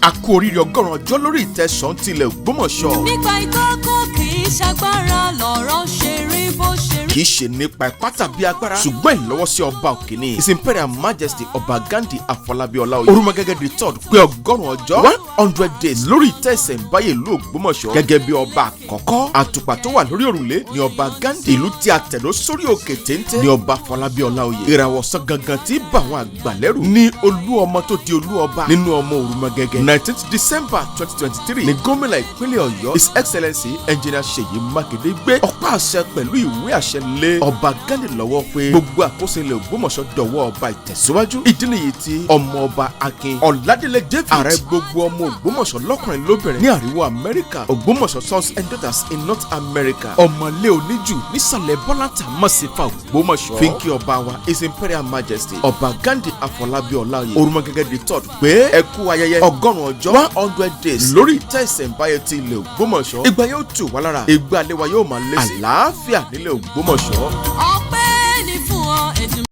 A kú oríire 100 ọjọ́ lórí ìtẹ́ Ṣọ̀ún tilẹ̀ Ògbómọ̀ṣọ́. Nípa ìkókó, kì í ṣagbára lọ̀rọ̀ ṣe rí bó ṣe rí. Kì í ṣe nípa ipá tàbí agbára, ṣùgbọ́n ìlọ́wọ́sí ọba òkè ni. His Imperial Majesty Ọba Ghandi Afọlábí Ọláoyè Orúmọgẹ́gẹ́ the Third pé 100 ọjọ́, 100 days, lórí ìtẹ́ ìṣẹ̀ǹbáyé ìlú Ògbómọ̀ṣọ́ gẹ́gẹ́ bí ọba àkọ́kọ́. Àtùpà tó wà lórí òrùlé ni ọba Ghandi. Ìlú tí a tẹ̀dó sórí òkè téńté ni ọba Afọlábí Ọláoyè. Ìràwọ̀sán gangan tí bà àwọn àgbà lẹ́rù ní olú ọmọ tó di olú ọba nínú ọmọ Òrùmọgẹ́gẹ́. 19th December 2023 ní gómìnà ìpínlẹ̀ Ọ̀yọ́, His Excellency Engineer Ṣèyí Mákindé, gbé ọ̀pá àṣẹ pẹ̀lú ìwé àṣẹ lé ọba Ghandi lọ́wọ́ pé gbogbo àkóso ilẹ̀ Ògbómọ̀ṣọ́ dọ̀wọ́ ọba ìtẹ̀síwájú. Ìdí nìyí tí ọmọ ọba Akin Ọ̀ládélé David, ààrẹ gbogbo ọmọ Ògbómọ̀ṣọ́ lọ́kùnrin lóbìnrin ní àríwá Amẹ́ríkà, Ògbómọ̀ṣọ́ sons and daughters in North America, ọmọlé oníjù nísàlẹ̀ bọ́láńtà mọ̀sífà Ògbómọ̀ṣọ́, fi ń kí ọba wa, His Imperial Majesty Ọba Ghandi Afọlábí Ọláoyè Orúmọgẹ́gẹ́ the Third, pé ẹ kú ayẹyẹ 100 ọjọ́, 100 days, lórí ìtẹ́ ìṣẹ̀ǹbáyé ti ilẹ̀ Ògbómọ̀ṣọ́. Ìgbà yóò tù wá lára, ìgbà àlewa yóò máa lé sí àlàáfíà nílẹ̀ Ògbómọ̀ṣọ́. Ọpẹ́ ní fún ọ Èdùmàrè.